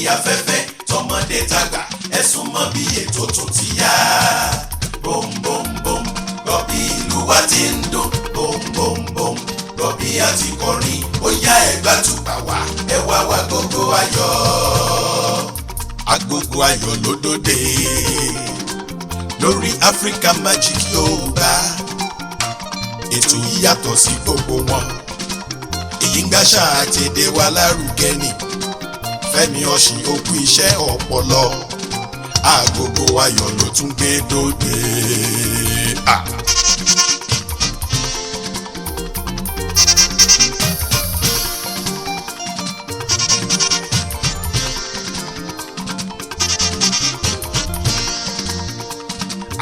Afẹ́fẹ́ tọmọdé tàgbà, ẹ súnmọ́ bí ètò tún ti yá. Bom bom bom, gbọ́ bí ìlú wa ti ń dún. Bom bom bom, gbọ́ bí a ti kọrin. Ó yá, ẹ gbàtúpà wá, ẹ wá wá gbogbo ayọ̀. Agogo ayọ̀ ló dòde lórí Africa Magic Yorùbá. Ètò yìí yàtọ̀ sí gbogbo wọn. Èyí ń gbàṣà àtẹ̀dé wa lárugẹ ni. Fẹ́mi Ọ̀sìn òkú iṣẹ́ ọpọlọ, agogo ayọ̀ ló tún gbé dòde. Ah.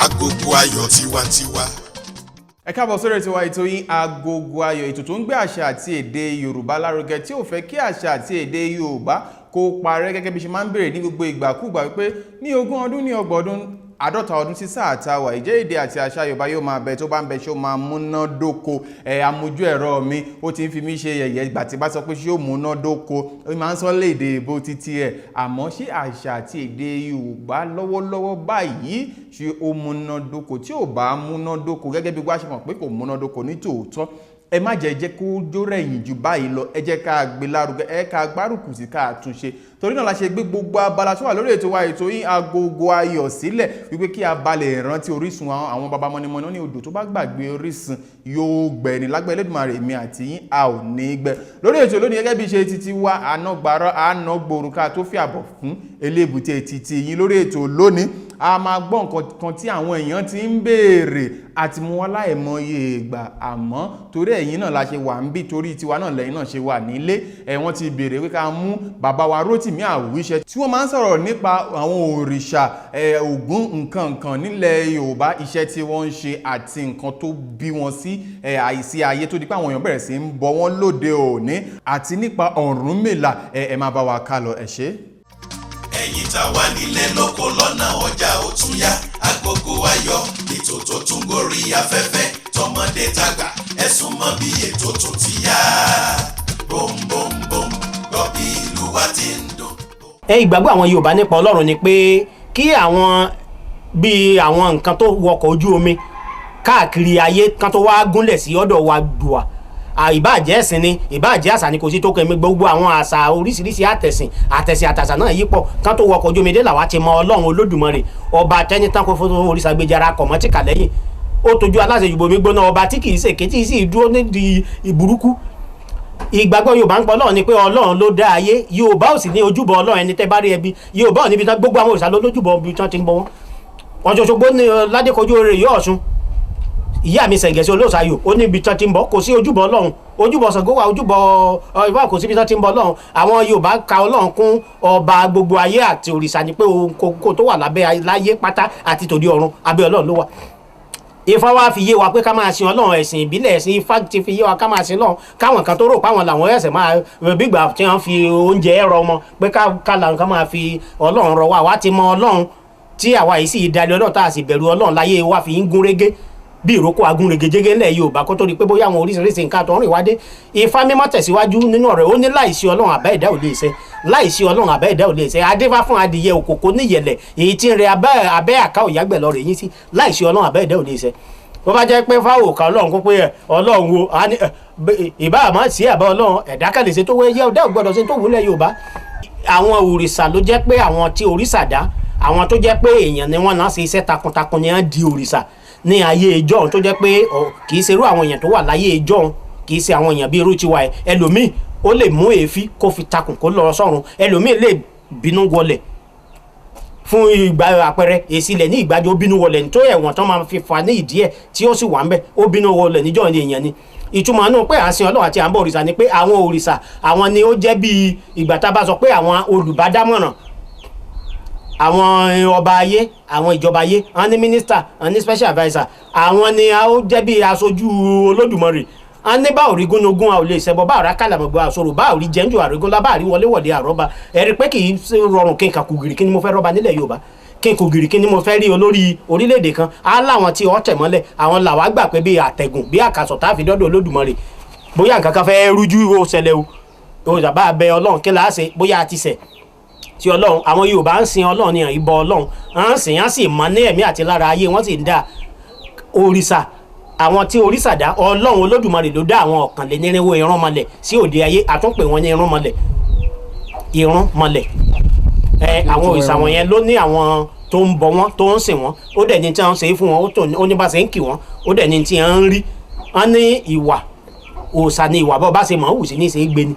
Agogo ayọ̀ tiwantiwa. Ẹ káàbọ̀ sórí ètò wa, ètò yín, Agogo Ayọ̀, ètò tó ń gbé àṣà àti èdè Yorùbá lárugẹ, tí ò fẹ́ kí àṣà àti èdè Yorùbá kó parẹ́. Gẹ́gẹ́ bí ṣe máa ń béèrè ní gbogbo ìgbàkúgbà wípé ní 20 ọdún, ní 30 ọdún, 50 ọdún sí sáà tá a wà, ìjẹ́ èdè àti àṣà Yorùbá yóò máa bẹ? Tó bá ń bẹ, ṣé ó máa múnádóko? Ẹ amójú ẹ̀rọ mi, ó ti ń fi mí ṣe yẹ̀yẹ́. Ìgbà tí bá sọ pé ṣé ó múnádóko, ó máa ń sọ léde ìbò títí ẹ̀. Àmọ́ ṣé àṣà àti èdè Yorùbá lọ́wọ́lọ́wọ́ báyìí, ṣé ó múnádóko? Tí ò bá múnádóko, gẹ́gẹ́ bí wàá ṣe mọ̀ pé kò múnádóko ní tòótọ́, ẹ má jẹ́ jẹ́ kó jó rẹ̀yìn jù báyìí lọ. Ẹ jẹ́ ká gbé lárugẹ, ẹ ká gbárùkù sí, ká tún ṣe. Torí náà la ṣe gbé gbogbo abala tó wà lórí ètò wa, ètò yín, Agogo Ayọ̀ sílẹ̀, wípé kí a balẹ̀ rántí orísun. Àwọn baba mọ́nímọ́ní ní odò tó bá gbàgbé orísun yóò gbẹ ní lágbẹ́. Elédùmarè, èmi àti yín, a ò ní gbẹ. Lórí ètò lónìí, gẹ́gẹ́ bí ṣe títí wa ànágbàrá ànágbòrún ká tó fi àbọ̀ fún elébùté títí yín, lórí ètò lónìí, a máa gbọ́ nǹkan kan tí àwọn èèyàn ti ń béèrè àti mú wá láìmọye ìgbà. Àmọ́ torí ẹ̀yin náà la ṣe wà ń bí, torí tiwa náà lẹ́yìn náà ṣe wà nílé ẹ̀. Wọ́n ti béèrè pé ká mú bàbá wa Rótìmí Àwíṣẹ, tí wọ́n máa ń sọ̀rọ̀ nípa àwọn òrìṣà ẹ̀, Ògún, nǹkan nǹkan nílẹ̀ Yorùbá, iṣẹ́ tí wọ́n ń ṣe àti nǹkan tó bí wọn sí ẹ̀ àìsí ayé tó di pé àwọn èèyàn bẹ̀rẹ̀ sí ń bọ wọ́n lóde òní, àti nípa Ọ̀rúnmìlà. Ẹ ẹ máa bá wa ká lọ, ẹ ṣé. Ẹ̀yin tá wà nílé, lóko, lọ́nà ọjà, ó tún yá. Agogo ayọ̀ ètò tó tún gorí afẹ́fẹ́. Tọmọdé tàgbà, ẹ súnmọ́ bí ètò tún ti yá. Bom bom bom, gbọ́ bí ìlú wa ti ń dùn. Ẹ ìgbàgbọ́ àwọn Yorùbá nípa Ọlọ́run ni pé kí àwọn bíi àwọn nǹkan tó wọkọ̀ ojú omi káàkiri ayé kan tó wá gúnlẹ̀ sí ọ̀dọ̀ wa dùà, ìbáàjẹ́ ẹ̀sìn ni, ìbáàjẹ́ àṣà ni, kò sí tó kẹ́mi. Gbogbo àwọn àṣà oríṣiríṣi, àtẹ̀sìn àtẹ̀sìn àtàṣà náà yípo kán tó wọkọ̀ ojú omi dé làwa ti mọ Ọlọ́run Olódùmarè, ọba tẹ́nitán kó fún òrìṣà gbèjára kọ̀mọ́tìkà lẹ́yìn ó tójú aláṣẹ ìbomi gbóná, ọba tí kì í ṣèké, tí ì sì dúró nídìí ìburúkú. Ìgbàgbọ́ Yorùbá ń pọ̀ Ọlọ́run ni pé Ọlọ́run ló dá ayé. Yorùbá ò sì ní ojúbọ Ọlọ́run. Ẹni tẹ́ bá rí ẹbí Yorùbá ò níbi tán. Gbogbo àwọn òrìṣà ló lójúbọ ibi tán ti ń bọ wọn. Ọ̀ṣun Òṣogbo ní Ládékojú oore yóò Ọ̀ṣun, ìyá mi Ṣẹ̀gẹ̀sì Olóòṣàyò, ó níbi tán ti ń bọ. Kò sí ojúbọ Ọlọ́run. Ojúbọ Ṣàngó wà, ojúbọ ìwà, kò síbi tán ti ń bọ Ọlọ́run. Àwọn Yorùbá ka Ọlọ́run kún ọba gbogbo ayé àti òrìṣà ni pé ohun kókó tó wà lábẹ́ láyé pátá àti tòde ọ̀run, abẹ́ Ọlọ́run ló wà. Ifá wa fi yé wa pé ká máa sin Ọlọ́run. Ẹ̀sìn ìbílẹ̀, ẹ̀sìn Ifá ti fi yé wa ká máa sin Ọlọ́run. Káwọn kan tó rò páwọn làwọn ẹ̀sẹ̀ máa gbígbà tí wọ́n fi oúnjẹ ẹ̀rọ wọn pé ká làwọn kan máa fi Ọlọ́run rọ wa. Wá ti mọ Ọlọ́run tí àwa yìí sì dalẹ̀ Ọlọ́run, tá a sì bẹ̀rù Ọlọ́run, láyé wa fi ń gún régé bí ìrókò agúnrégejégé ńlẹ̀ Yorùbá, kó tó di pé bóyá àwọn oríṣiríṣi nǹkan tó ń rìn wá dé. Ifá mímọ́ tẹ̀síwájú nínú ọ̀rọ̀, ó ní láìsí Ọlọ́run, àbá ẹ̀dá ò lè ṣe. Láìsí Ọlọ́run, àbá ẹ̀dá ò lè ṣe. Adéfá fún adìyẹ òkòkò níyẹ̀lẹ̀, èyí tí ń rẹ abẹ́ àká òyàgbẹ̀ lọ rẹ̀ yín sí. Láìsí Ọlọ́run, àbá ẹ̀dá ò lè ṣe. Bó bá jẹ́ pé fáwọn òkà Ọlọ́run kó pé Ọlọ́run wo ìbá àmọ́ sí àbá Ọlọ́run, ẹ̀dá kan lè ṣe tó wẹ́ yẹ, ọ̀dá ò gbọ́dọ̀ ṣe tó wúlẹ̀ Yorùbá. Àwọn òrìṣà ló jẹ́ pé àwọn tí òrìṣà dá, àwọn tó jẹ́ pé èèyàn ni wọ́n náà ṣe iṣẹ́ takuntakun ni wọ́n di òrìṣà ní ayé ìjọ́un, tó jẹ́ pé kì í ṣe irú àwọn èèyàn tó wà láyé ìjọ́un, kì í ṣe àwọn èèyàn bí irú tiwa ẹ̀. Ẹlòmíì ó lè mú èéfín kó fi takùn kó lọ sọ́run. Ẹlòmíì lè bínú wọlẹ̀. Fún ìgbà àpẹẹrẹ, èsì ilẹ̀ ní ìgbàjọ, ó bínú wọlẹ̀ ní tó ẹ̀wọ̀n tán máa fi fa ní ìdí ẹ̀ tí ó sì wà ń bẹ̀, ó bínú wọlẹ̀ níjọ́ ní èèyàn ni. Ìtumọ̀ náà pé à ń sin Ọlọ́run àti à ń bọ òrìṣà ni pé àwọn òrìṣà, àwọn ni ó jẹ́ bíi ìgbà tá a bá sọ pé àwọn olùbádámọ̀ràn àwọn ọba ayé, àwọn ìjọba ayé, àwọn ní mínísítà, àwọn ní special adviser, àwọn ni a ó jẹ́ bí aṣojú Olódùmarè. A ní bá òrí gúnugún, a ò lè ṣẹbọ, bá òrá kàlàmọ̀gbọ́ àṣọrò, bá òrí jẹ́njú àrígúnlá, bá àrí wọléwọ̀de àrọ́bá. Ẹ̀rí pé kì í rọrùn kí n kà kù gìrì. Kí ni mo fẹ́ rọ́ba nílẹ̀ Yorùbá? Kí n kò gìrì, kí ni mo fẹ́ rí olórí orílẹ̀-èdè kan? Á láwọn tí ọ tẹ̀ mọ́lẹ̀, àwọn làwa gbà pé bí àtẹ̀gùn, bí àkàsọ̀ tá a fi dọ́dọ̀ Olódùmarè. Bóyá nǹkan kan fẹ́ rújú ó ṣẹlẹ̀ o, ó bàbá abẹ Ọlọ́run, kí láá ṣe? Bóyá a ti ṣẹ̀. Tí Ọlọ́run, àwọn Yorùbá ń sin Ọlọ́run ní ìbọ Ọlọ́run à ń sìn, á sì mọ ní ẹ̀mí àti lára ayé wọ́n sì ń dá òrìṣà. Àwọn tí òrìṣà dá, Ọlọ́run Olódùmarè ló dá àwọn 1,400 irúnmọlẹ̀ sí òde ayé. Àtúnpè wọn ní irúnmọlẹ̀, irúnmọlẹ̀. Ẹ àwọn òrìṣà wọn yẹn ló ní àwọn tó ń bọ wọn, tó ń sìn wọn. Ó dẹ̀ ní tí wọ́n ń ṣe fún wọn, ó ní bá ṣe ń kì wọ́n, ó dẹ̀ ní tí wọ́n ń rí. Wọ́n ní ìwà òòṣà ní ìwà, bọ́ bá ṣe mọ̀ ọ́ wù sí ní ṣe é gbé ni.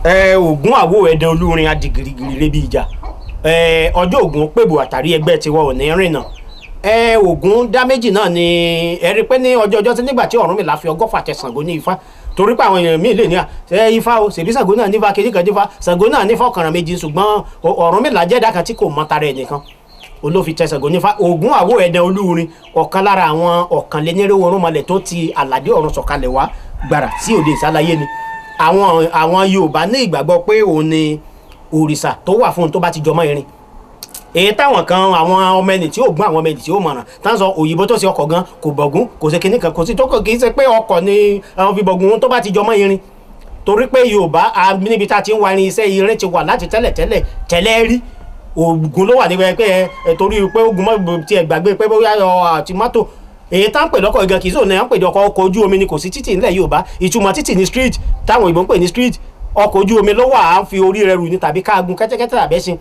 Ẹ Ògún àwo ẹ̀dẹ̀ olúrin adigirigiri lébi ìjà. Ẹ ọjọ́ Ògún pèbò àtàrí ẹgbẹ́ tiwa ò ní rìnnà. Ẹ Ògún dá méjì náà ni ẹ rí pé ní ọjọ́ ọjọ́ tí nígbà tí Ọ̀rúnmìlà fi 120 tẹ Ṣàngó ní Ifá, torí pé àwọn èèyàn míì lè ní à ṣe Ifá o, ṣèbí Ṣàngó náà nífa kejì kan nífa, Ṣàngó náà nífa ọ̀kànràn méjì, ṣùgbọ́n Ọ̀rúnmìlà jẹ́dá kan tí kò mọ tara ẹ̀ nìkan olófi tẹ Ṣàngó nífa. Ògún àwo ẹ̀dẹ̀ olúrin, ọ̀kan lára àwọn 1,400 irúnmọlẹ̀ tó ti àlàdé ọ̀run sọ̀kalẹ̀ wá gbàrà sí òde ìsálayé ni. Àwọn Yorùbá ní ìgbàgbọ́ pé òun ni òrìṣà tó wà fún un tó bá ti jọmọ́ irin. Èyí táwọn kan, àwọn ọmọ ẹni tí ó gbọ́n, àwọn ọmọ ẹni tí ó mọ̀ràn tá ń sọ òyìnbó tó ṣe ọkọ̀ gan kò bọ̀gún, kò ṣe kinní kan, kò sí tó kò kì í ṣe pé ọkọ̀ ni àwọn fi bọ̀gún tó bá ti jọmọ́ irin. Torí pé Yorùbá níbi tá a ti ń wa irin, iṣẹ́ irin ti wà láti tẹ́lẹ̀ tẹ́lẹ̀ tẹ́lẹ̀ rí. Ògún ló wà níbẹ̀ pé ẹ torí pé ogun mọ́ tiẹ̀ gbàgbé pé bóyá àti mọ́tò èyí tá ń pè lọ́kọ̀ gan kì í sóò ní à ń pè ní ọkọ̀ ojú omi ni. Kò sí títì nílẹ̀ Yorùbá. Ìtumọ̀ títì ní street táwọn òyìnbó ń pè ní street. Ọkọ̀ ojú omi ló wà, á ń fi orí rẹ̀ rù ní tàbí káàgùn kẹ́tẹ́kẹ́tẹ́ àbẹ́sìn.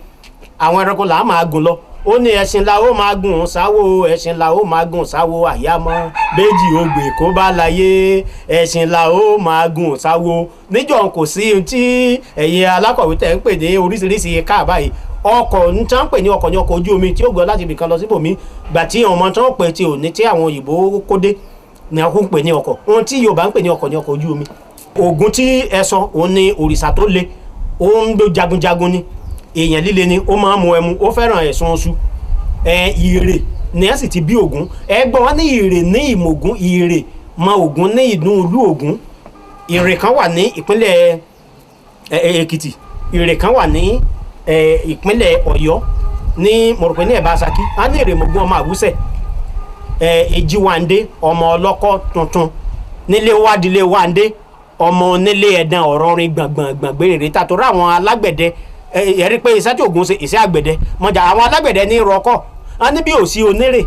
Àwọn ẹranko là á máa gùn lọ. Ó ní ẹṣin la ó máa gùn sáwó, ẹṣin la ó máa gùn sáwó, àyàmọ́ méjì ogbè kó bá láyé, ẹṣin la ó máa gùn sáwó. Níjọ́ kò sí tí ẹ̀yin alákọ̀wé tẹ̀ ń pè ní oríṣiríṣi káà báyìí. Ọkọ̀ ń tán pè ní ọkọ̀ ní ọkọ̀ ojú omi tí ó gbọ́ láti ibìkan lọ síbòmí. Gbà tí ọmọ tán pè tí ò ní tí àwọn òyìnbó kó dé ni a kò ń pè ní ọkọ̀. Ohun tí Yorùbá ń pè ní ọkọ̀ ní ọkọ̀ ojú omi. Ògún tí ẹ sọ òun ni òrìṣà tó le, ó ń lo jagunjagun ni, èèyàn líle ni, ó máa ń mu ẹmu, ó fẹ́ràn ẹ̀sùn oṣù. Ẹ ìrè ni ẹ sì ti bí Ògún. Ẹ gbọ́ wọn ní ìrè ní ìmọ̀gún, ìrè mọ Ògún ní inú ìlú Ògún. Ìrè kan wà ní ìpínlẹ̀ Èkìtì, ìrè kan wà ní ìpínlẹ̀ Ọ̀yọ́ ní mọ̀rọ̀pẹ́ ní ẹ̀bá Ṣakí. A ní Èrèmọ̀gún ọmọ Àwúsẹ̀, Èjìwándé ọmọ ọlọ́kọ́ tuntun nílé wádìílé wándé ọmọ onílé ẹ̀dán ọ̀rọ̀ rin gbọ̀ngbọ̀ngbọ̀n gbèrèrè tàtòrò àwọn alágbẹ̀dẹ. Ẹ rí pé iṣẹ́ tí Ògún ṣe iṣẹ́ àgbẹ̀dẹ mọ̀jà àwọn alágbẹ̀dẹ ní rọkọ̀. A ní bí ò sí onírè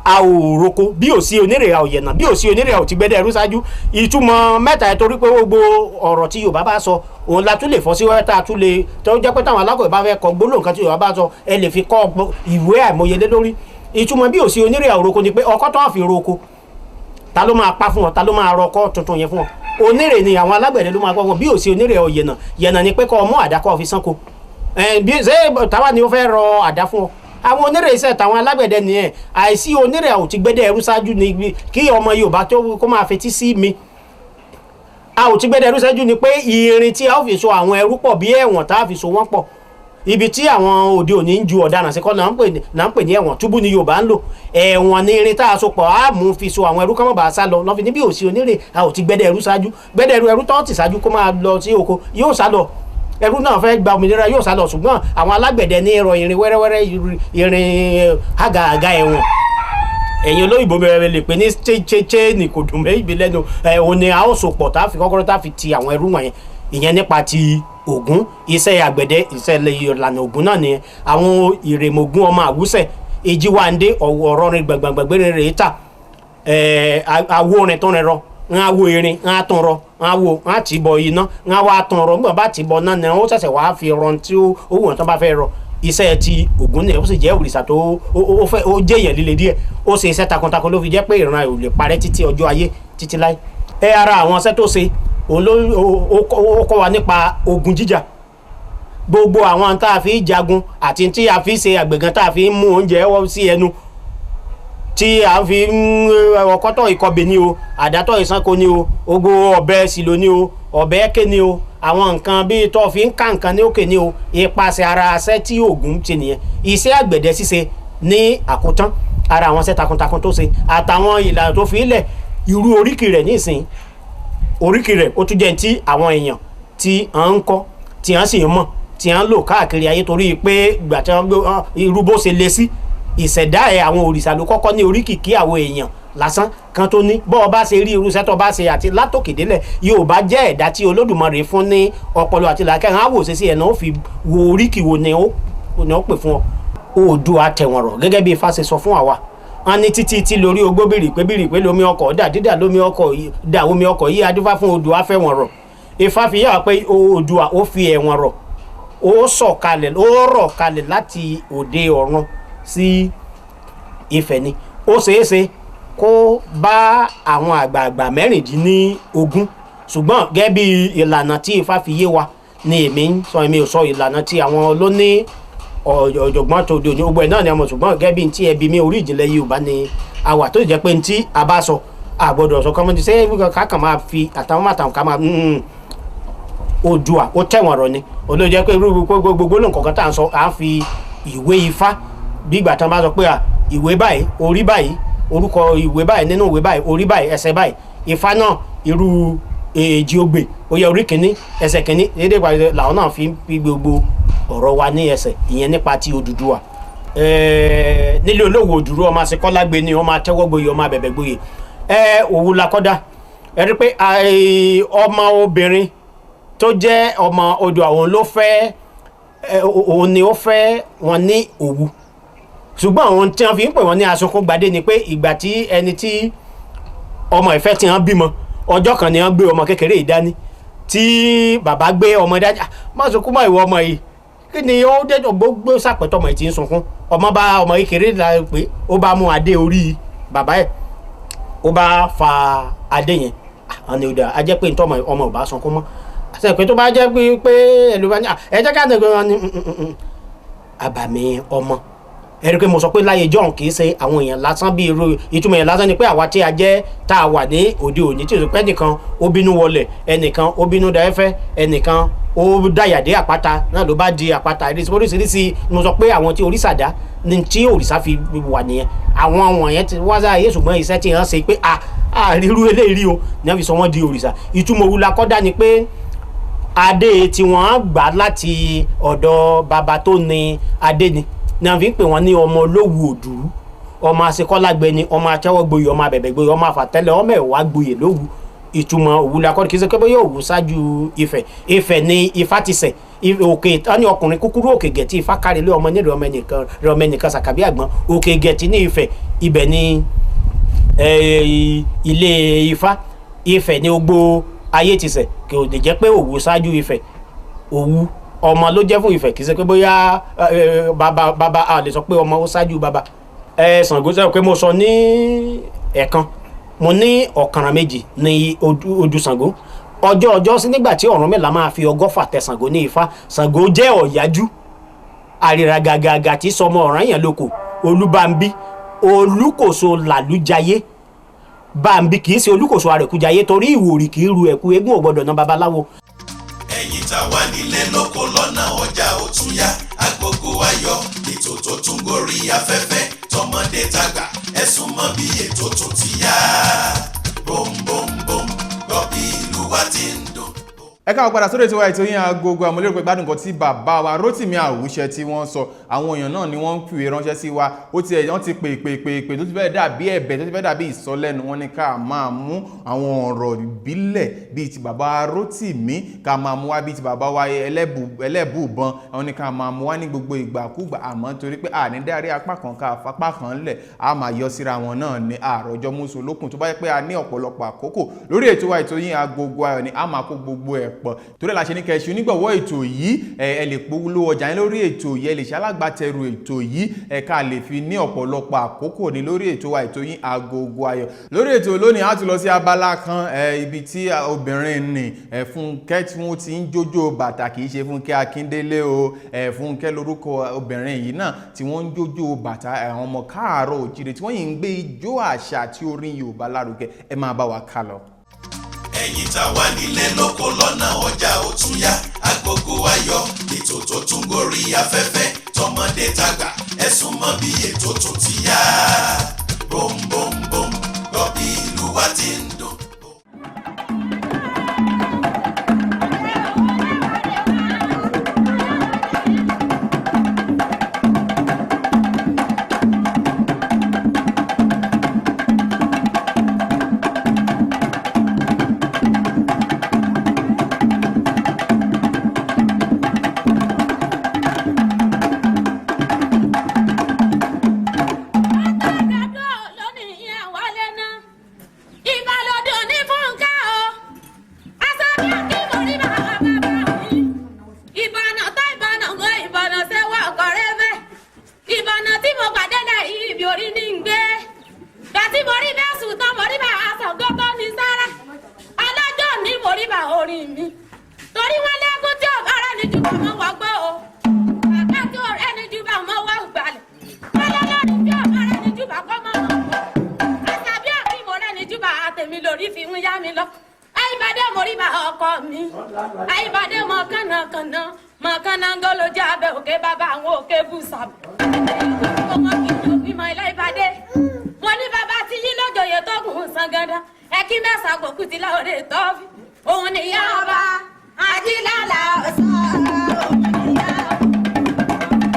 a ò roko, bí ò sí onírè a ò yẹ̀nà, bí ò sí onírè a ò ti gbẹ́dẹ̀ ẹrú ṣáájú. Ìtumọ̀ mẹ́ta ẹ̀ torí pé gbogbo ọ̀rọ̀ tí Yorùbá bá sọ òun la tún lè fọ́ sí wẹ́wẹ́ tá a tún lè tó jẹ́ pé táwọn alákọ̀wé bá fẹ́ kọ gbólóhùn kan tí Yorùbá bá sọ ẹ lè fi kọ́ ìwé àìmọye lé lórí. Ìtumọ̀ bí ò sí onírè a ò roko ni pé ọkọ́ tó fi roko ta ló máa pa fún ọ, ta ló máa rọkọ́ tuntun yẹn fún ọ? Onírè ni àwọn alágbẹ̀dẹ ló máa gbọ́ fún ọ. Bí ò sí onírè ọ yẹ̀nà, yẹ̀nà ni pé kọ́ ọmọ àdá kọ́ fi sánko. Bí ṣé táwa ni ó fẹ́ rọ àdá fún ọ? Àwọn onírè iṣẹ́ tàwọn alágbẹ̀dẹ nìyẹn. Àìsí onírè ò ti gbẹ́dẹ̀ ẹrú ṣáájú ni kí ọmọ Yorùbá tó kó máa fetí sí mi. A ò ti gbẹ́dẹ̀ ẹrú ṣáájú ni pé irin tí a ó fi so àwọn ẹrú pọ̀ bí ẹ̀wọ̀n tá a fi so wọ́n pọ̀. Ibi tí àwọn òde òní ń ju ọ̀daràn sí kọ́ là ń pè ní ẹ̀wọ̀n. Túbú ni Yorùbá ń lò. Ẹ̀wọ̀n ni irin tá a so pọ̀ á mú fi so àwọn ẹrú kán mọ̀ bá a sá lọ. Lọ́fi ní bí ò sí onírè a ò ti gbẹ́dẹ̀ ẹrú ṣáájú. Gbẹ́dẹ̀ ẹrú, ẹrú tó ti ṣáájú kó máa lọ sí oko yóò sá lọ. Ẹrú náà fẹ́ gba òmìnira yóò sá lọ. Ṣùgbọ́n àwọn alágbẹ̀dẹ ní rọ irin wẹ́rẹ́wẹ́rẹ́, irin àgàgà ẹ̀wọ̀n. Ẹ̀yin olóyìnbó bẹ̀rẹ̀ lè pè ní chéchéché kò dùn mẹ́ ibi lẹ́nu. Òun ni a ó so pọ̀ tá a fi kọ́kọ́rọ́ tá a fi ti àwọn ẹrú wọ̀nyẹn. Ìyẹn nípa ti Ògún. Iṣẹ́ àgbẹ̀dẹ, iṣẹ́ ìlànà Ògún náà nìyẹn. Àwọn Ìrèmọ̀gún ọmọ Àwúsẹ̀, Èjìwándé ọ̀rọ̀ rin gbàngbàngbà rẹ̀ ta awo rin tó rin rọ, ń awo irin ń atún rọ, ń awo ń àti bọ iná ń wá tún rọ. Nígbà bá ti bọ náà ni ó ṣẹ̀ṣẹ̀ wá fi rọ tí ó wù wọ́n tó bá fẹ́ rọ. Iṣẹ́ ti Ògún ni ó sì jẹ́ òrìṣà tó ó fẹ́ ó jẹ́ èèyàn líle díẹ̀. Ó ṣe iṣẹ́ takuntakun ló fi jẹ́ pé ìran ò lè parẹ́ títí ọjọ́ ayé títí láé. Ẹ ara àwọn iṣẹ́ tó ṣe òun ló ó kọ́ wa nípa ogun jíjà. Gbogbo àwọn tá a fi jagun àti tí a fi ṣe àgbẹ̀gàn tá a fi ń mú oúnjẹ wọ́n sí ẹnu, tí a fi ń ọkọ́tọ̀ ìkọbè ni o, àdátọ̀ ìsanko ni o, ogo ọ̀bẹ sílò ni o, ọ̀bẹ ẹ̀kẹ́ ni o, àwọn nǹkan bíi tó fi ń ká nǹkan ní òkè ni o. Ipasẹ̀ ara aṣẹ́ tí Ògún ti nìyẹn. Iṣẹ́ àgbẹ̀dẹ ṣíṣe ní àkótán ara àwọn iṣẹ́ takuntakun tó ṣe àtàwọn ìlànà tó fi lẹ̀. Irú oríkì rẹ̀ nísìnyí, oríkì rẹ̀ ó tún jẹ́ ti àwọn èèyàn tí à ń kọ́, tí à ń sì ń mọ̀, tí à ń lò káàkiri ayé torí pé ìgbà tí wọ́n gbé irú bó ṣe le sí ìṣẹ̀dá ẹ̀ àwọn òrìṣà ló kọ́kọ́ ní oríkì kí àwọn èèyàn lásán kan tó ní bọ́ ọ bá ṣe rí irúṣẹ́ tó bá ṣe àti látòkè délẹ̀. Yorùbá jẹ́ ẹ̀dá tí Olódùmarè fún ní ọpọlọ àti làákàyè, á wò ṣe sí ẹ̀ náà ó fi wo oríkì wo ni ó pè fún ọ. Oòduà tẹ̀wọ̀n rọ̀ gẹ́gẹ́ bí Ifá ṣe sọ fún àwa, wọn ní títí tí lórí ogbó bìrìpé bìrìpé lómi ọkọ̀ dà dídà lómi ọkọ̀ dà omi ọkọ̀ yìí adífá fún Oòduà fẹ̀wọ̀n rọ̀. Ifá fi yà wá pé Oòduà ó fi ẹ̀wọ̀n rọ̀, ó sọ̀kalẹ̀, ó rọ̀ kalẹ̀ láti òde ọ̀run sí Ifẹ̀ ni. Ó ṣeéṣe kó bá àwọn àgbààgbà 16, ṣùgbọ́n gẹ́gẹ́ bí ìlànà tí Ifá fi yé wa ni èmi ń sọ, èmi ò sọ ìlànà tí àwọn olóní ọ̀jọ̀gbọ́n tó di òní gbogbo ẹ̀ náà ni a mọ̀, ṣùgbọ́n gẹ́gẹ́ bí ti ẹbí mi orí ìjìnlẹ̀ Yorùbá ni a wà, tó sì jẹ́ pé ntí a bá sọ a gbọ́dọ̀ sọ kọ́mọ́tì ṣé kákan máa fi àtàwọn màtàwọn ká máa Oòduà ó tẹ̀wọ̀n rọ̀ ni. Olóòjẹ́ jẹ́ pé irú gbogbo nǹkan kan tá à ń sọ, à ń fi ìwé Ifá bí ìgbà tán bá sọ pé ìwé báyìí, orí báyìí, orúkọ ìwé báyìí, nínú ìwé báyìí, orí báyìí, ẹsẹ̀ báyìí. Ifá náà irú èjì ogbè ó yẹ orí kìíní ẹsẹ̀ kìíní dédé ìpàdé làwọn náà fi ń fi gbogbo ọ̀rọ̀ wa ní ẹsẹ̀ ìyẹn nípa ti Odùduwà. Nílé olówó Òdùrú ọmọ àṣekọ́lágbe ni ọmọ atẹ́wọ́gboyè ọmọ abẹ̀bẹ̀gboyè Òwu lakọ́dá. Ẹ rí pé ọmọ obìnrin tó jẹ́ ọmọ Oòduà òun ló fẹ́, òun ni ó fẹ́ wọn ní Òwu, ṣùgbọ́n àwọn tí wọ́n fi ń pè wọ́n ní Asunkúngbadé ni pé ìgbà tí ẹni tí ọmọ ìfẹ́ tí wọ́n bímọ ọjọ́ kan ni wọ́n gbé ọmọ kékeré yìí dání, tí bàbá gbé ọmọ dání, má sunkún mọ́ ìwọ ọmọ yìí, kí ni ó dẹ́jọ́ gbogbo sàpẹ̀tọ̀ ọmọ yìí ti ń sunkún. Ọmọ bá ọmọ kékeré la pé ó bá mú adé orí bàbá ẹ̀, ó bá fa adé yẹn, àwọn ni ó dà á jẹ́ pé nítorí ọmọ ò bá sunkún mọ́. Àti pé tó bá jẹ́ pé ẹlòmíràn ẹ jẹ́ ká nìkan ni àbàmì ọmọ. Ẹ rí i pé mo sọ pé láyé john kì í ṣe àwọn èèyàn lásán bí irú ìtumọ̀ èèyàn lásán ni pé àwa tí a jẹ́ tá a wà ní òde òní tí o sọ pé ẹnìkan ó bínú wọlẹ̀, ẹnìkan ó bínú da ẹfẹ́, ẹnìkan ó dàyàdé àpáta náà ló bá di àpáta oríṣiríṣi. Mo sọ pé àwọn tí òrìṣà dá ni tí òrìṣà fi wà nìyẹn. Àwọn wọ̀nyẹn ti wá sáyé ṣùgbọ́n iṣẹ́ tí wọ́n ṣe pé a ríru eléyìí o ní wọ́n fi sọ wọ́n di òrìṣà. Ìtumọ̀ Òwu lakọ́dá ni pé adé tí wọ́n gbà láti ọ̀dọ̀ bàbá tó ní adé ni ní a fi ń pè wọ́n ní ọmọ Olówu Òdùrú, ọmọ asekọ́lágbe ni, ọmọ atẹ́wọ́gboyè, ọmọ abẹ̀bẹ̀gboyè, ọmọ àfàtẹ́lẹ̀, ọmọ ẹ̀wà gboyè lówù. Ìtumọ̀ Òwu lakọ́dá kì í ṣe pé bóyá Òwu ṣáájú Ifẹ̀. Ifẹ̀ ni Ifá ti ṣẹ̀ òkè tán ní ọkùnrin kúkúrú òkè gẹ̀tì Ifá kárí lé ọmọ nílùú ọmọ ẹnìkan rẹ ọmọ ẹnìkan sàkàbí àgbọn òkè gẹ̀tì ní Ifẹ̀, ibẹ̀ ni ilé Ifá. Ifẹ̀ ni gbogbo ayé ti ṣẹ̀, kò lè jẹ́ pé Òwu ṣáájú Ifẹ̀. Òwu ọmọ ló jẹ́ fún Ifẹ̀, kì í ṣe pé bóyá bàbá bàbá a lè sọ pé ọmọ ó ṣáájú bàbá. Ṣàngó sọ pé mo sọ ní ẹ̀kan, mo ní ọ̀kànràn méjì ní ojú Ṣàngó. Ọjọ́ ọjọ́ sí nígbà tí Ọ̀rúnmìlà máa fi 120 tẹ Ṣàngó ní Ifá. Ṣàngó jẹ́ ọ̀yájú àrìrà gàgàgà tí sọmọ Ọ̀rànyàn lóko Olúbàmbí Olúkòso làlújayé Bàmbí kì í ṣe Olúkòso àrẹ̀kújayé torí ìwòrì kì í ru ẹ̀kú eégún ò gbọ́dọ̀ ná babaláwo. Ẹ̀yin tá wà nílé lóko lọ́nà ọjà ó tún yá Agogo Ayọ̀ ètò tó tún gorí afẹ́fẹ́ tọmọdé tàgbà ẹ súnmọ́ bí ètò tún ti yá. Bóńbóńbóm gbọ́ bí ìlú wa ti ń dùn. Ẹ káwọ́ padà sórí ètò wa ètò yín Agogo. Àmọ́ lérò pé gbádùn nǹkan tí bàbá wa Rótìmí Àwùṣẹ tí wọ́n sọ. Àwọn èèyàn náà ni wọ́n ń fìwé ránṣẹ́ sí wa, ó ti ẹ̀ wọ́n ti pè pè pè pè tó ti fẹ́ dàbí ẹ̀bẹ̀ tó ti fẹ́ dàbí ìsọlẹ́nu. Wọn ni ká máa mú àwọn ọ̀rọ̀ ìbílẹ̀ bíi ti bàbá Rótìmí, ká máa mú wá bíi ti bàbá wa ẹlẹ́bùbọn, wọn ni ká máa mú wá ní gbogbo ìgbàkúgbà. Àmọ́ torí pé àní dárí apá kan ká fapá kan lẹ̀, a máa yọ síra wọn náà ní àròjọ mùsùlùkùn. Tó bá yẹ pé a ní ọ̀pọ̀lọpọ̀ àkókò lórí ètò wa ètò yín Agogo Ayọ̀ ni a máa kó gbogbo ẹ̀ pọ̀. Torí la ṣe ní kẹṣu onígbọ̀wọ́ ètò yìí, ẹ lè polówó ọjà yín lórí ètò yìí, ẹ lè ṣalágbàtẹrù ètò yìí, ẹ ká lè fi ní ọ̀pọ̀lọpọ̀ àkókò ní lórí ètò wa ètò yín Agogo Ayọ̀. Lórí ètò lónìí a tún lọ sí abala kan, ibi tí obìnrin nì Fúnkẹ́ tí wọ́n ti ń jójó bàtà, kì í ṣe Fúnkẹ́ Akíndélé o, Fúnkẹ́ lórúkọ obìnrin yìí náà tí wọ́n ń jójó bàtà, àwọn ọmọ káàárọ̀ òjìrè tí wọ́n yìí ń gbé ijó àṣà àti orin Yorùbá lárugẹ. Ẹ máa bá wa ká lọ. Ẹ̀yin tá wà nílé lóko lọ́nà ọjà ó tún yá Agogo Ayọ̀ ètò tó tún gorí afẹ́fẹ́ tọmọdé tàgbà ẹ súnmọ́ bí ètò tún ti yá. Bóńbóńbóm gbọ́ bí ìlú wa ti ń dùn. Àyíbádé mọ kànnàkànnà mọ kànnàngó lójú abẹ òkè bàbá àwọn òkè bùsà. Ọmọ kì í jó bímọ ilé ìbàdé. Wọ́n ní bàbá tí yín lójoyè tó gùn sangada. Ẹkí mẹ́sàn-án kò kú ti láòrè tọ́fì. Òun nìyá ọba Ajílálà ọ̀sán. Òun nìyá ọba.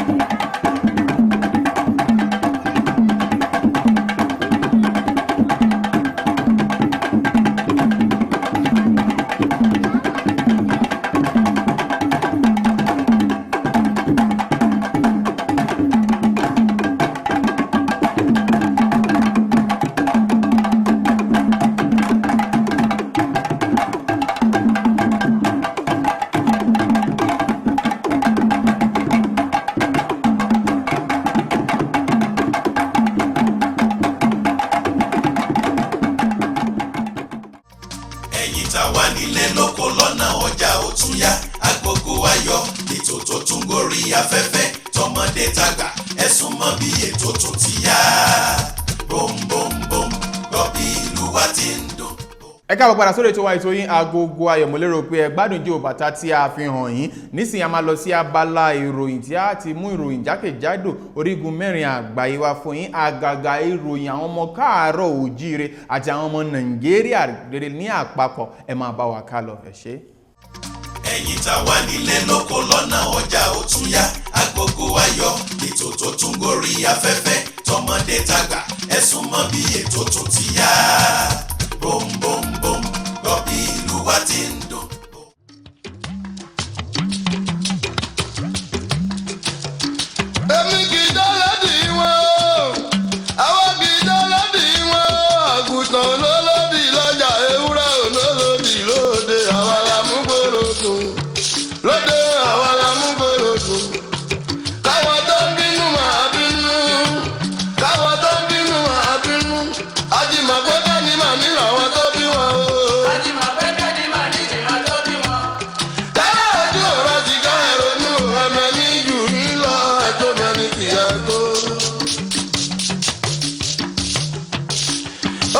Ẹ̀yin tá wà nílé lóko lọ́nà ọjà ó tún yá, Agogo Ayọ̀ ètò tó tún gorí afẹ́fẹ́, tọmọdé tàgbà ẹ súnmọ́ bí ètò tún ti yá. Bóńbóńbóm gbọ́ bí ìlú wa ti ń dùn. Ẹ káàbọ̀ padà sórí ètò wa, ètò yín, Agogo Ayọ̀. Mo lérò pé ẹ gbádùn ijó bàtà tí a fi hàn yín. Nísìnyí, a máa lọ sí abala ìròyìn tí a ti mú ìròyìn jákèjádò orígun mẹ́rin àgbáyé wa fún yín, àgàgà ìròyìn àwọn ọmọ káàárọ̀ òjíire àti àwọn ọmọ Nàìjíríà rere ní àpapọ̀. Ẹ máa bá wa ká lọ, ẹ ṣé. Ẹ̀yin tá wà nílé lóko lọ́nà ọjà ó tún yá, Agogo Ayọ̀ ètò tó tún gorí afẹ́fẹ́, tọmọdé tàgbà ẹ súnmọ́ bí ètò tún ti yá. Bóńbóńbóm gbọ́ bí ìlú wa ti ń dùn. Èmi kì í dá lódì wọn o, àwọn kì í dá lódì wọn o. Àgùntàn olólódì lọ́jà, ewúrẹ́ olólódì lóde. Àwa la mú gbòòrò dùn lóde, àwa la mú gbòòrò dùn. Káwọn tó ń bínú máa bínú, káwọn tó ń bínú máa bínú. Àjìmọ̀pẹ́ kẹ́ni màmí làwọn tó bí wọn o. Tẹ́lẹ̀ ojú ọ̀rọ̀ ti ká ẹ̀rọnú ẹ̀mẹ́ ní jù mí lọ, ẹ̀tọ́ mẹ́ni kì í ẹ̀tọ́.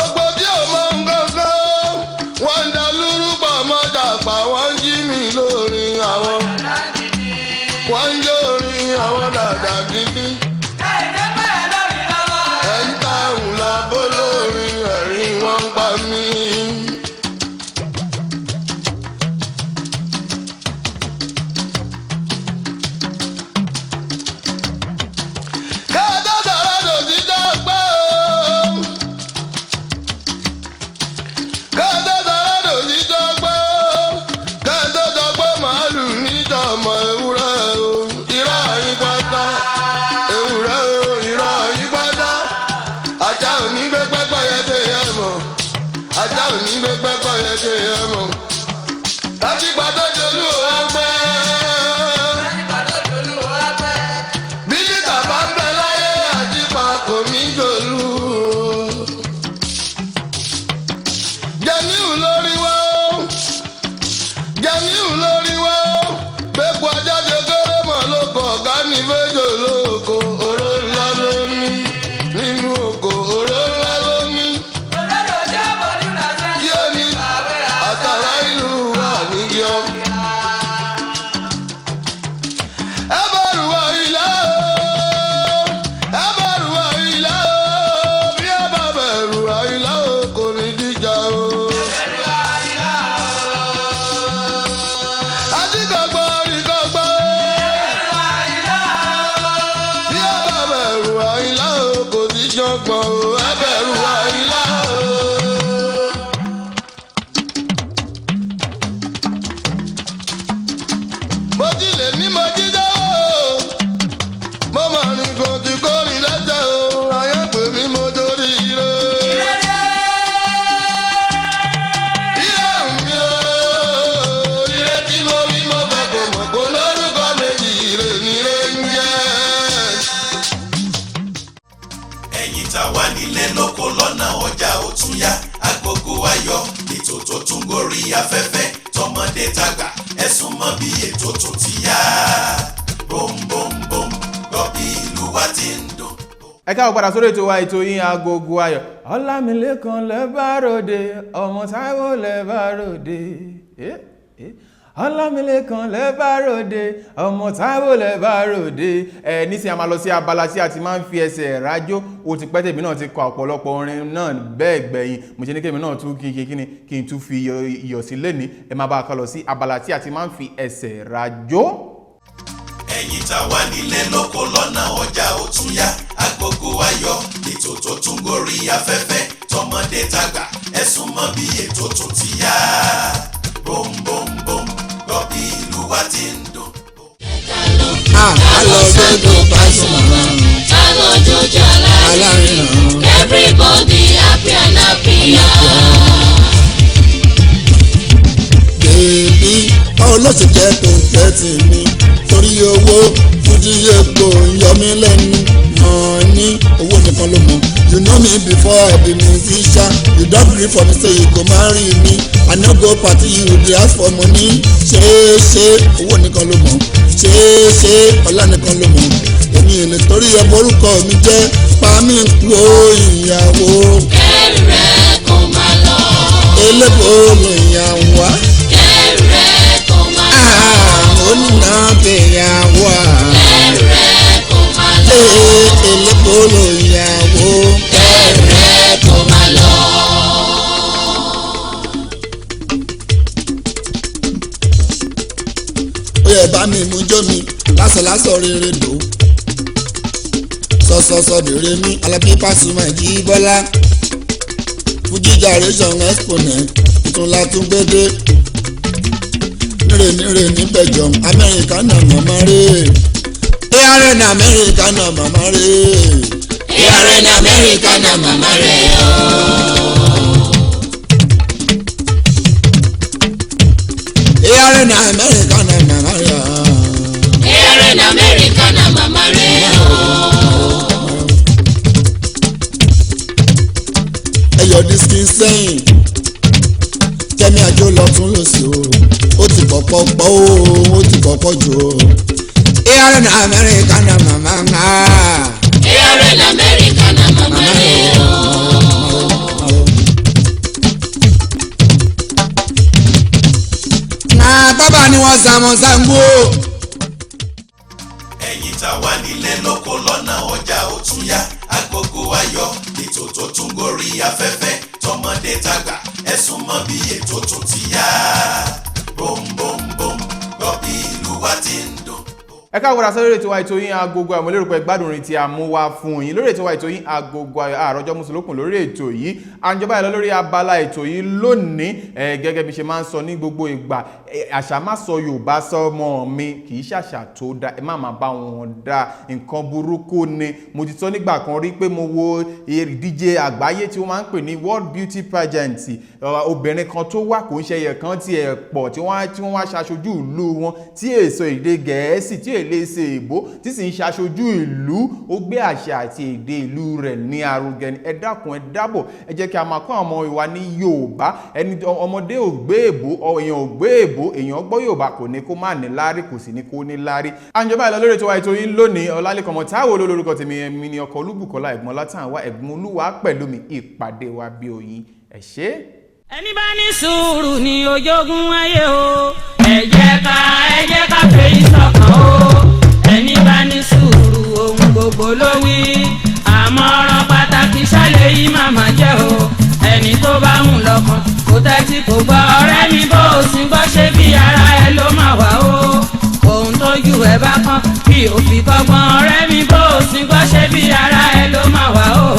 Ògbó tí ò mọ nǹkankan, wọ́n ń da lúrúbọ mọ́dàpá, wọ́n ń jí mi lórí àwọn. Wọ́n ń jó orin àwọn dàda gidi. Ẹ̀ ń ta òun lábó lórí ẹ̀rín wọ́n ń pa mí. Kẹ́ẹ̀dá sọ̀rọ̀ dòjì dọ́gbẹ́ o. Kẹ́ẹ̀dá sọ̀rọ̀ dòjì dọ́gbẹ́ o. Kẹ́ẹ̀dá dọ́gbẹ́ màálù níjà ọmọ ewúrẹ́ o. Irọ́ yín pátá. Ewúrẹ́ o, irọ́ yín pátá. Ajá ò ní gbé pẹ́pẹ́ yẹn dé yẹn mọ̀. Ajá ò ní gbé pẹ́pẹ́ yẹn dé yẹn mọ̀. Láti gbàdọ́ jolú ò wá pẹ́. Bílítà bá ń bẹ láyé, àjípa kò ní jòlú. Jẹ̀míù lórí wá ó. Jẹ̀míù lórí wá ó. Gbépo ajáde kéré mọ̀ lóko, ọ̀gá ní fẹ́jọ́ lóko. Oró ńlá ló ní nínú oko, oró ńlá ló ní. Kí ó ní àtàrà ìlú wà níyọ. Ẹ bẹ̀rù àìlá o, ẹ bẹ̀rù àìlá o, bí ẹ bá bẹ̀rù àìlá o, kò ní díjà o. Ajíkọ̀gbọ́ ìkọ̀gbọ́. Bí ẹ bá bẹ̀rù àìlá o, kò ní jọ̀gbọ̀n o, ẹ bẹ̀rù àìlá o. Mo jí lè ní mo jí dáwọ́ o, mo mà ní kò tí kò rí lẹ́jẹ̀ o, ayé pè mí mo torí ire. Ire mi o, ire tí mo rí mo fẹ́ kò mọ̀ kó lórúkọ méjì, ire ni ire ń jẹ́. Ẹ̀yin tá wà nílé lóko lọ́nà ọjà ó tún yá, Agogo Ayọ̀ ètò tó tún gorí afẹ́fẹ́, tọmọdé tàgbà ẹ súnmọ́ bí ètò tún ti yá. Bóńbóńbóm gbọ́ bí ìlú wa ti ń dùn. Ẹ káàbọ̀ padà sórí ètò wa, ètò yín, Agogo Ayọ̀. Ọlámilékan lẹ́bàròde, ọmọ Táíwò lẹ́bàròde. Eh, eh. Ọlámilékan lẹ́bàáròde, ọmọ Táíwò lẹ́bàáròde. Ẹ nísìnyí a máa lọ sí abala tí a ti máa ń fi ẹsẹ̀ rájò. Ó ti pẹ́ tèmi náà ti kọ ọ̀pọ̀lọpọ̀ orin náà bẹ́ẹ̀ gbẹ̀yìn. Mo ṣe ní kémi náà tún kí kí kí n tún fi iyọ̀ sí lẹ́ni. Ẹ máa bá a kọ lọ sí abala tí a ti máa ń fi ẹsẹ̀ rájò. Ẹ̀yin tá wà nílé lóko lọ́nà ọjà, ó tún yá, Agogo Ayọ̀, ètò tó tún gorí afẹ́fẹ́, tọmọdé tàgbà, ẹ súnmọ́ bí ètò tún ti yá. Bóńbóńbóm, gbọ́ bí ìlú wa ti ń dùn. A lọ sọ́dọ̀ Pasuma. Ká lọ jójó alárinà. Everybody happy and happy. Baby, báwo ló ṣe jẹ́ tó fẹ́ tì mí? Torí owó fújì epo yọ mí lẹ́nu mọ̀ ní owó nìkan ló mọ̀. You know me before I be musician. You don gree for me, say you go marry me. I no go party, you dey ask for money. Ṣé ṣé owó nìkan ló mọ̀? Ṣé ṣé ọlá nìkan ló mọ̀? Èmi ò lè torí ẹ borúkọ mi jẹ́, pa mí kú ó ìyàwó. Kẹ́rù rẹ̀ kó máa lọ. Elébòrò ìyàwó. Kẹ́rù rẹ̀ kó máa lọ. Onínàbẹ̀yàwó. Kẹ́rù rẹ̀ kó máa lọ. Elébòrò ìyàwó. Kẹ́rù rẹ̀ kó máa lọ. Ó yẹ bá mi mú jó mi lásọ̀lásọ̀ rere dò. Sọ̀sọ̀sọ̀ dèrè mi, Alábí Pasuma jí Bọ́lá. Fuji generation exponent tuntun la tún gbé dé. Nírè nírè níbẹ̀jọ̀, Amẹ́ríkà náà màmá rè. ARN Amẹ́ríkà náà màmá rè. ARN Amẹ́ríkà náà màmá rẹ̀ o. ARN Amẹ́ríkà náà màmá rè. ARN Amẹ́ríkà náà màmá rẹ̀ o. Ẹyọ dísíkì sẹ́yìn, kẹ́mi àjò lọ́tún lọ́sí o, ó ti pọ̀pọ̀ pọ̀ o, ó ti pọ̀pọ̀ jù o. ARN Amẹ́ríkà náà màmá ńlá. ARN Amẹ́ríkà náà màmá rẹ̀ o. Na tábà ni wọ́n sàmọ̀ sàǹgbó. Ẹ̀yin tá wà nílé lóko lọ́nà ọjà, ó tún yá, Agogo Ayọ̀, ètò tó tún gorí afẹ́fẹ́, tọmọdé tàgbà, ẹ súnmọ́ bí ètò tún ti yá. Bóńbóńbóm, gbọ́ bí ìlú wa ti ń dùn. Ẹ káàbọ̀ padà sórí ètò wa, ètò yín, Agogo Ayọ̀. Mo lérò pé gbádùn orin tí a mú wá fún yín lórí ètò wa, ètò yín, Agogo Ayọ̀. Àròjọ mùsùlùkùn lórí ètò yìí, àǹjọba ìlọ lórí abala ètò yìí lónìí. Ẹ gẹ́gẹ́ bí ṣe máa ń sọ ní gbogbo ìgbà, àṣà má sọ Yorùbá sọmọ mi kì í ṣàṣà tó da, ẹ má máa bá wọn dá nǹkan burúkú ni. Mo ti sọ nígbà kan rí pé mo wo ìdíje àgbáyé tí wọ́n máa ń pè ní World Beauty Pageant. Obìnrin kan tó wà, kò ń ṣe ẹyẹ kan tí ẹ pọ̀ tí wọ́n wá ṣaṣojú ìlú wọn, tí èso èdè Gẹ̀ẹ́sì, tí èlé ṣe èbó, tí sì ń ṣaṣojú ìlú, ó gbé àṣà àti èdè ìlú rẹ̀ ní arugẹ ni. Ẹ dákun, ẹ dábọ̀, ẹ jẹ́ kí a máa kọ́ àwọn ọmọ ìwà ní Yorùbá. Ẹni ọmọdé ò gbé èbó, èèyàn ò gbé èbó, èèyàn gbọ́ Yorùbá kò ní kó má ní láárí, kò sì ní kó ní láárí. Àǹjọba ìlọ lórí ètò wa, ètò yín lónìí. Ọlálẹ́kan ọmọ Táíwò lórúkọ tèmi. Èmi ni ọkọ̀ Olúbùkọ́lá ẹ̀gbọ́n látàwá ẹ̀gbọ́n Olúwa pẹ̀lú mi. Ìpàdé wa bí oyin. Ẹ ṣé. Ẹni bá ní sùúrù ní ojoogun ayé o. Ẹ jẹ́ ká, ẹ jẹ́ ká fèyí sọ́kàn o. Ẹni bá ní sùúrù, ohun gbogbo ló wí. Àmọ́ ọ̀rọ̀ pàtàkì ṣálẹ̀ yìí màmá jẹ́ o. Ẹni tó bá ń lọ́kàn kò tẹ́tí kò gbọ́, ọ̀rẹ́ mi, bó o sì gbọ́, ṣe bí ara ẹ ló máa wà o. Ohun tójú ẹ bá kán kí o fi kọ́gbọ́n, ọ̀rẹ́ mi, bó o sì gbọ́, ṣe bí ara ẹ ló máa wà o.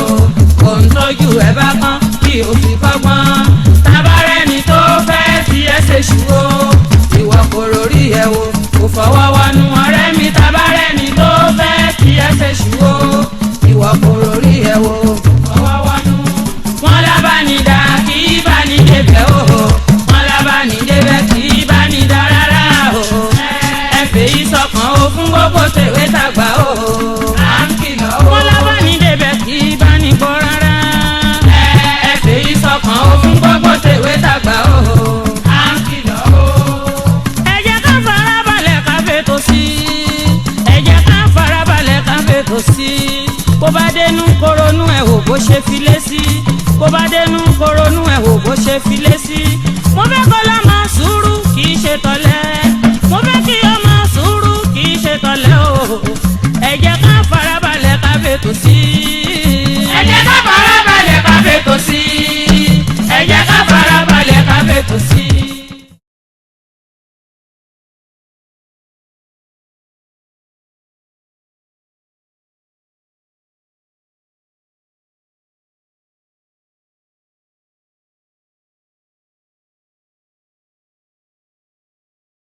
Ohun tójú ẹ bá kán kí o fi kọ́gbọ́n. Tabarẹ́ni tó fẹ́ fi ẹ́ ṣe ṣù o, ìwọ kò rórí ẹ wo, kò fọwọ́ wọnú, ọ̀rẹ́ mi. Tabarẹ́ni tó fẹ́ fi ẹ́ ṣe ṣù o, ìwọ kò rórí ẹ wo, kò fọwọ́ wọnú. Wọn lábánidá kì í bá ní débẹ̀ o, wọn lábánidébẹ̀ kì í bá ní dá rárá o. Ẹ fèyí sọkàn o, fún gbogbo tèwé tàgbà o. À ń kìlọ̀ o. Wọn lábánidébẹ̀ kì í bá ní gbọ́ rárá. Ẹ fèyí sọkàn o, fún gbogbo tèwé tàgbà o. À ń kìlọ̀ o. Ẹ jẹ́ ká farabalẹ̀ ká fètò sí i. Ẹ jẹ́ ká farabalẹ̀ ká fètò sí i. Bó bá dénú koronú ẹ̀ wò bó ṣe fi lé sí. Bó bá dénú koronú ẹ̀ wò bó ṣe fi lé sí. Mo fẹ́ kó lọ́mọ sùúrù, kì í ṣe tọ́lẹ̀.